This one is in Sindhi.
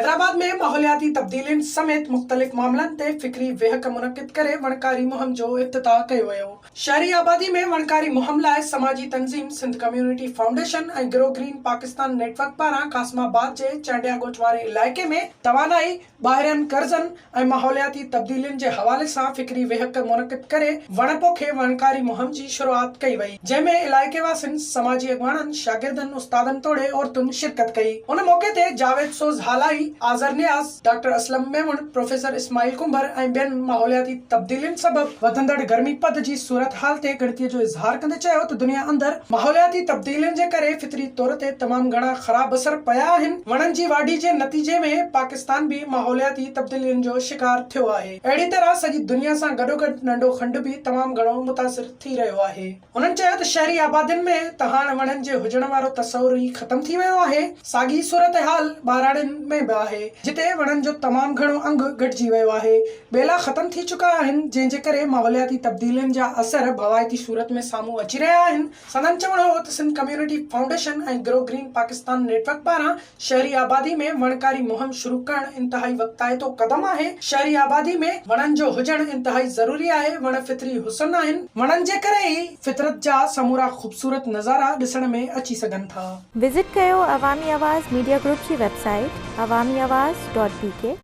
حيدرآباد ۾ ماحولياتي تبديلين سميت مختلف معاملن تي فڪري ويهڪ منعقد ڪري وڻڪاري مهم جو افتتاح ڪيو ويو. شهري آبادي ۾ وڻڪاري مهم لاء سماجي تنظيم Sindh community foundation ۽ grow green Pakistan network پاران قاسم آباد جي چانڊيا ڳوٺ واري علائقي ۾ توانائي، ٻاهرين قرضن ۽ ماحولياتي تبديلين جي حوالي سان فڪري ويهڪ منعقد ڪري وڻ پوکي وڻڪاري مهم جي شروعات ڪئي وئي، جنهن ۾ علائقي واسين، سماجي اڳواڻن، شاگردن، استادن توڙي عورتن شرڪت ڪئي. ان موقعي تي جاويد سوز هالائي، آذر نياز، ڊاڪٽر اسلم ميمڻ، پروفيسر اسماعيل ڪنڀر ۽ ٻين ماحولياتي تبديلين سبب وڌندڙ گرمي پد جي صورتحال تي ڳڻتي جو اظهار ڪندي چيو ته دنيا اندر ماحولياتي تبديلين جي ڪري فطري طور تي تمام گهڻا خراب اثر پيا آهن، وڻن جي واڍي جي نتيجي ۾ پاڪستان به ماحولياتي تبديلين جو شڪار ٿيو آهي. اهڙي طرح سڄي دنيا سان گڏوگڏ ننڍو کنڊ به تمام گهڻو متاثر ٿي رهيو آهي. هنن چيو ته شهري آبادين ۾ ته هاڻ وڻن جي هجڻ وارو تصور ئي ختم ٿي ويو آهي. ساڳي صورتحال ٻهراڙين ۾ به آهي، جتي وڻن جو تمام گهڻو انگ گهٽجي ويو آهي. ٻيلا ختم ٿي چڪا آهن، جنهن جي ڪري ماحولياتي تبديلين جا اثر ڀوائتي صورت ۾ سامهون اچي رهيا آهن. سندن چوڻ هو ته Sindh community foundation ۽ grow green Pakistan network پاران شهري آبادي ۾ وڻڪاري مهم شروع ڪرڻ انتهائي وقتائتو قدم آهي، شهري آبادي ۾ وڻن جو هجڻ انتهائي ضروري آهي، وڻ فطري حسن آهن، وڻن جي ڪري ئي فطرت جا سمورا خوبصورت نظارا ڏسڻ ۾ اچي سگهن ٿا. وزٽ ڪيو عوامي آواز ميڊيا گروپ جي website Awami Awaz dot B K.